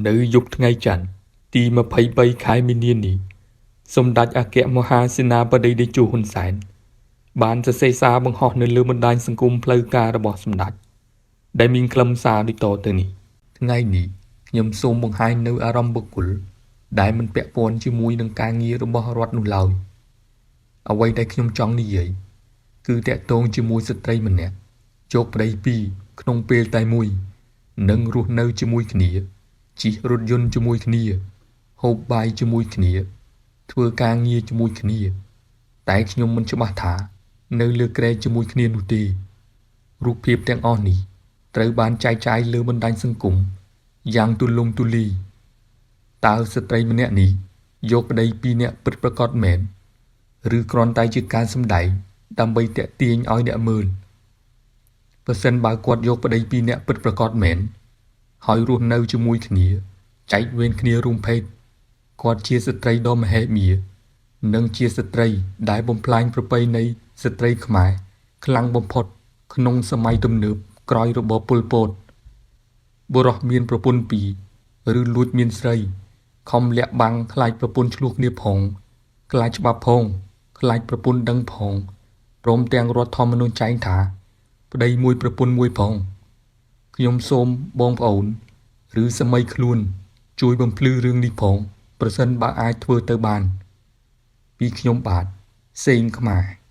នៅយប់ថ្ងៃច័ន្ទទី23ខែមីនានេះសម្ដេចអគ្គមហាសេនាបតីតេជោហ៊ុនសែនបានសរសេរសារបង្ហោះនៅលើបណ្ដាញសង្គមផ្លូវការរបស់សម្ដេចដែលមានខ្លឹមសារដូចតទៅនេះថ្ងៃនេះខ្ញុំសូមបង្ហាញនៅអារម្មណ៍បុគ្គលដែលមិនពាក់ព័ន្ធជាមួយនឹងការងាររបស់រដ្ឋនោះឡើយអ្វីដែលខ្ញុំចង់និយាយគឺតាក់ទងជាមួយស្ត្រីម្នាក់ជោគប្តីពីរក្នុងពេលតែមួយនិងរស់នៅជាមួយគ្នាជិះរថយន្តជាមួយគ្នាហូបបាយជាមួយគ្នាធ្វើការងារជាមួយគ្នាតែខ្ញុំមិនច្បាស់ថានៅលើគ្រែជាមួយគ្នានោះទេរូបភាពទាំងអស់នេះត្រូវបានចែកចាយលើបណ្ដាញសង្គមយ៉ាងទូលំទូលាយតើស្ត្រីម្នាក់នេះយកប្តីពីរនាក់ពិតប្រាកដមែនឬគ្រាន់តែជាការសម្ដែងដើម្បីទាក់ទាញឲ្យអ្នកមើលប្រសិនបើគាត់យកប្តីពីរនាក់ពិតប្រាកដមែនហើយរស់នៅជាមួយគ្នាចែកវេនគ្នារួមភេទគាត់ជាស្ត្រីដ៏មហិមានិងជាស្ត្រីដែលបំផ្លាញប្រពៃណីស្ត្រីខ្មែរខ្លាំងបំផុតក្នុងសម័យទំនើបក្រោយរបបប៉ុលពតបុរសមានប្រពន្ធពីរឬលួចមានស្រីខំលាក់បាំងខ្លាចប្រពន្ធឆ្លោះគ្នាផងខ្លាចច្បាប់ផងខ្លាចប្រពន្ធដឹងផងព្រមទាំងរដ្ឋធម្មនុញ្ញចែងថាប្តីមួយប្រពន្ធមួយផងខ្ញុំសូមបងប្អូនឬសាមីខ្លួនជួយបំភ្លឺរឿងនេះផងប្រសិនបើអាចធ្វើទៅបានពីខ្ញុំបាទសេងខ្មែរ។